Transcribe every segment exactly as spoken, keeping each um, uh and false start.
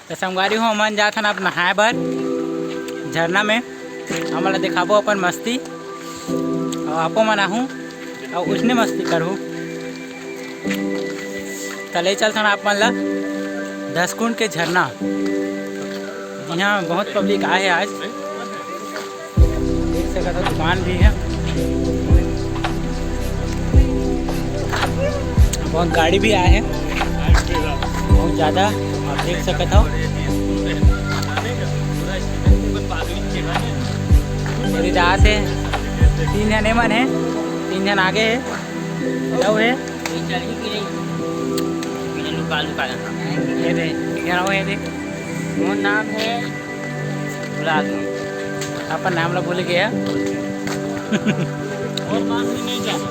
तो संगवारी हो, हमन जात हन अब नहाए बर झरना में। हमन ला दिखाबो अपन मस्ती, अउ आपो मन आहू अउ उसने मस्ती करहू। त ले चलथन आप मन ला धसकुंड के झरना, जिहाँ बहुत पब्लिक आए हे आज। देख सकत हो, दुकान भी हे, बहुत गाड़ी भी आए हे, बहुत ज़्यादा, आप देख सकत हो। मेरी जात हे, तीन झन एमन हे, तीन झन आगे हे, अउ हे। ये दे, ये रहो, ये दे। मोर नाम हे, भुला गए। अपन नाम ला भूल गया। और नाम भी नहीं जाना।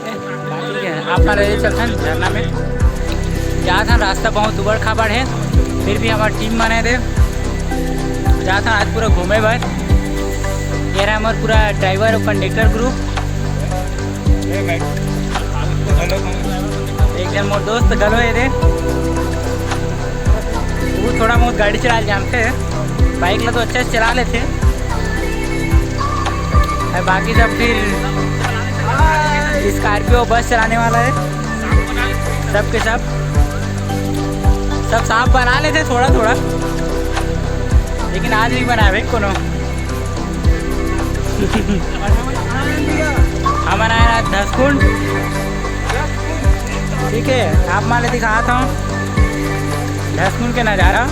बाकी है, आप ना रहे चलथन झरना में। जात हन, रास्ता बहुत उबड़ खाबड़ हे, फिर भी हमर टीम मन हे दे। जात हन आज पूरा घूमे बर। ये रहा हमर पूरा ड्राइवर अउ कंडक्टर ग्रुप। एक झन मोर दोस्त घलो हे दे, वो थोड़ा बहुत गाड़ी चला जानथे, बाइक ला तो अच्छा से चला लेथे। अउ बाकी सब फिर स्कॉर्पियो बस चलाने वाला हे, सब के सब, सब साफ बना लेथे थोड़ा थोड़ा, लेकिन आज नहीं बनाए भाई कोनो। हमन आए आज धसकुंड, ठीक है, आप मन ला दिखात हूँ धसकुंड के नज़ारा।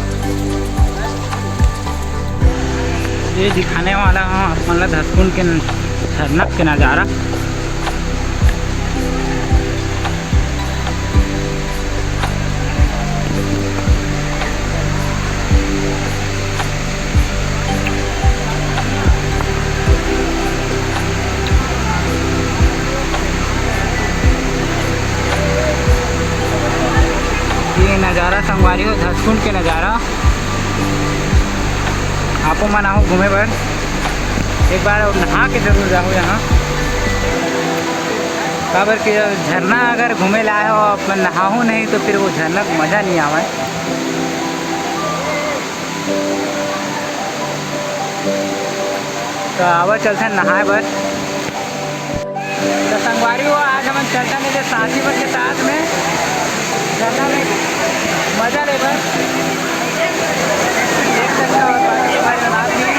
ये दिखाने वाला हूँ आप मन ला धसकुंड के न-, झरना के नज़ारा। ये नज़ारा संगवारी हो, धसकुंड के नज़ारा। आपो मन आहू घूमे बर, एक बार नहा के जरूर जाहू यहाँ, काबर के झरना अगर घूमे ला आए हो, अपन नहाहू नहीं तो फिर वो झरना के मज़ा नहीं आवे। तो आवा चलथन नहाए बर। तो संगवारी हो, आज हमन चलथन एदे साथी मन के साथ में झरना में मजा लेबर। देख सकते हो, बाकी हमारे साथ में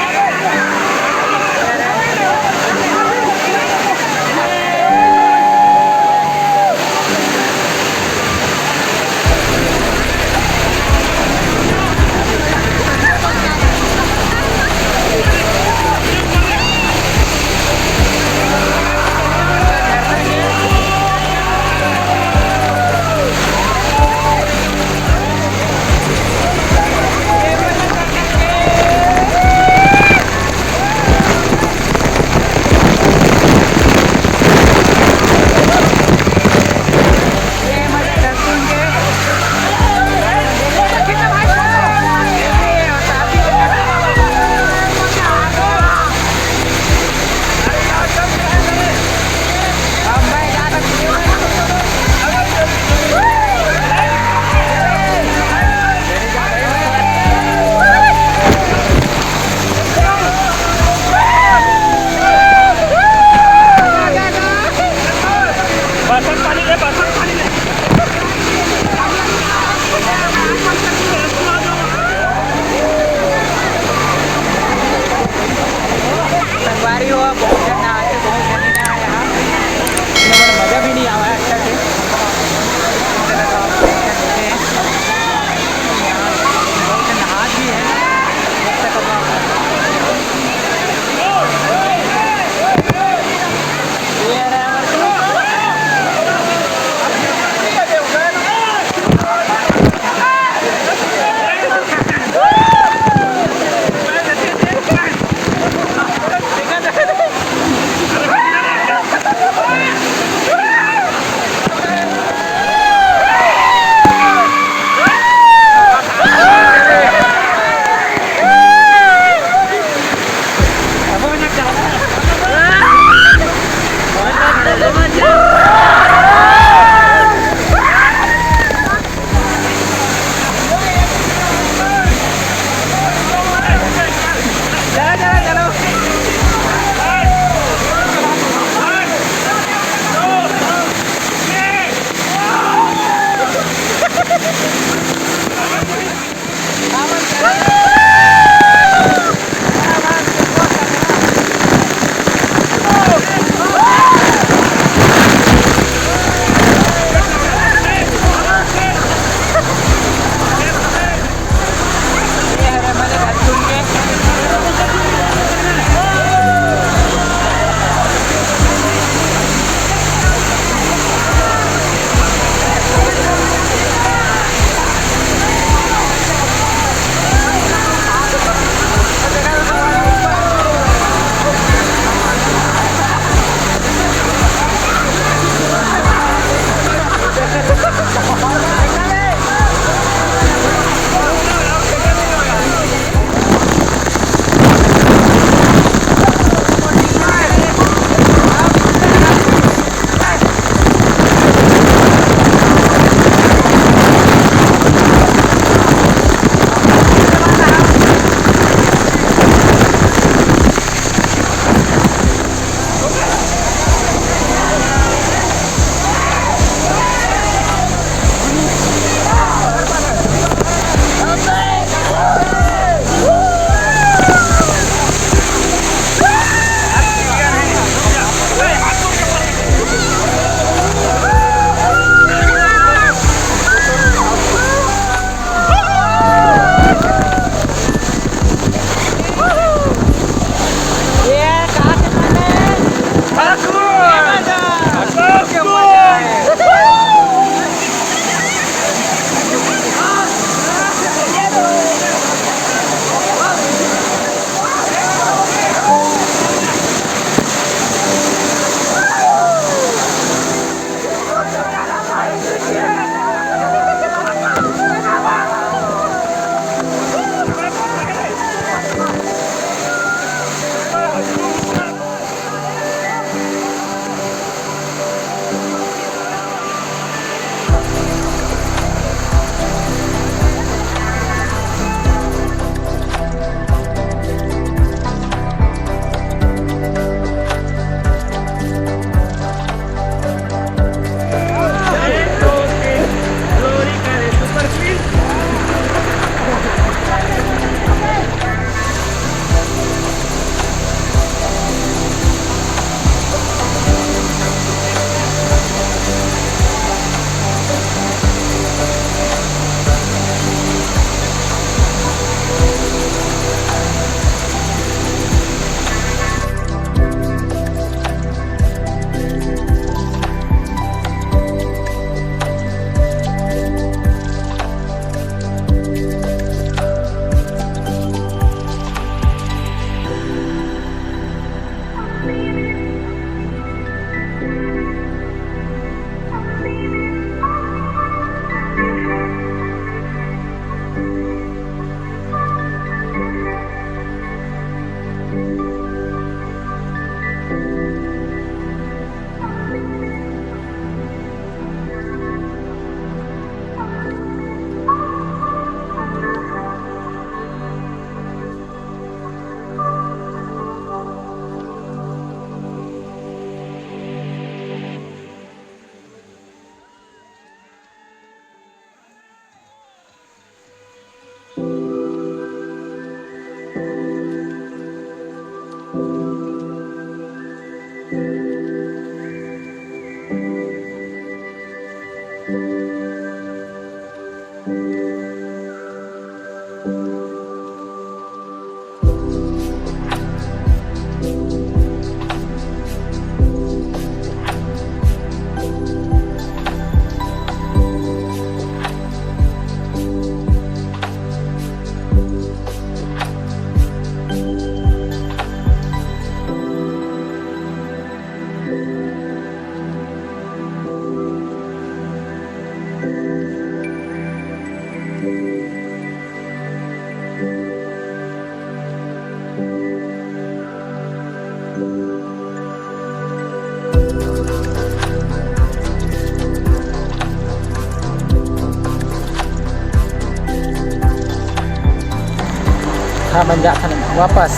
हमन जाथन वापस।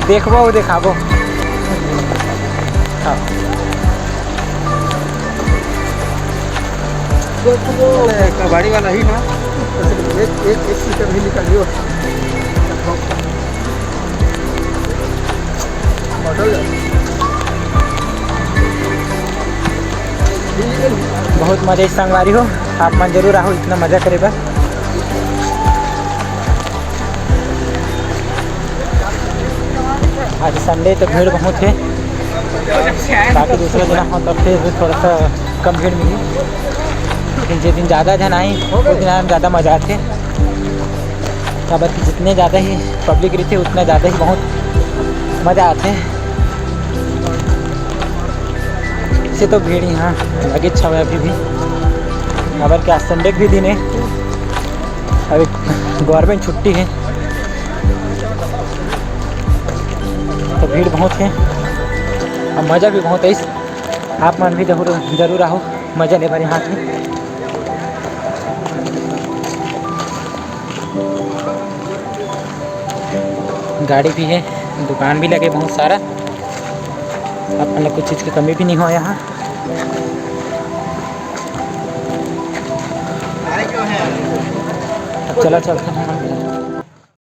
देखबो, देखाबो। हाँ। कबाड़ी वाला ही ना। एक, एक, एक सीट अभी निकालियो। बहुत मजा आइस संगवारी हो, आप मन जरूर आहू इतना मजा करे बर। आज संडे तो भीड़ बहुत है, बाकी दूसरा दिन हो तो फिर भी थोड़ा सा कम भीड़ मिली, लेकिन जे दिन ज़्यादा झन आही वो दिन आए में ज़्यादा मजा आथे। काबर कि जितने ज़्यादा ही पब्लिक रहिथे उतना ज़्यादा ही बहुत मजा आथे। से तो भीड़ यहाँ लगेच हवय अभी भी, काबर कि आज संडे के भी दिन है, अभी गवर्नमेंट छुट्टी है, तो भीड़ बहुत है और मज़ा भी बहुत है। आप मन भी जरूर जरूर आओ, मज़ा ले बर यहाँ के। गाड़ी भी है, दुकान भी लगे बहुत सारा, अपन ला कुछ चीज़ की कमी भी नहीं हो यहाँ। अब चला चलते हैं हम।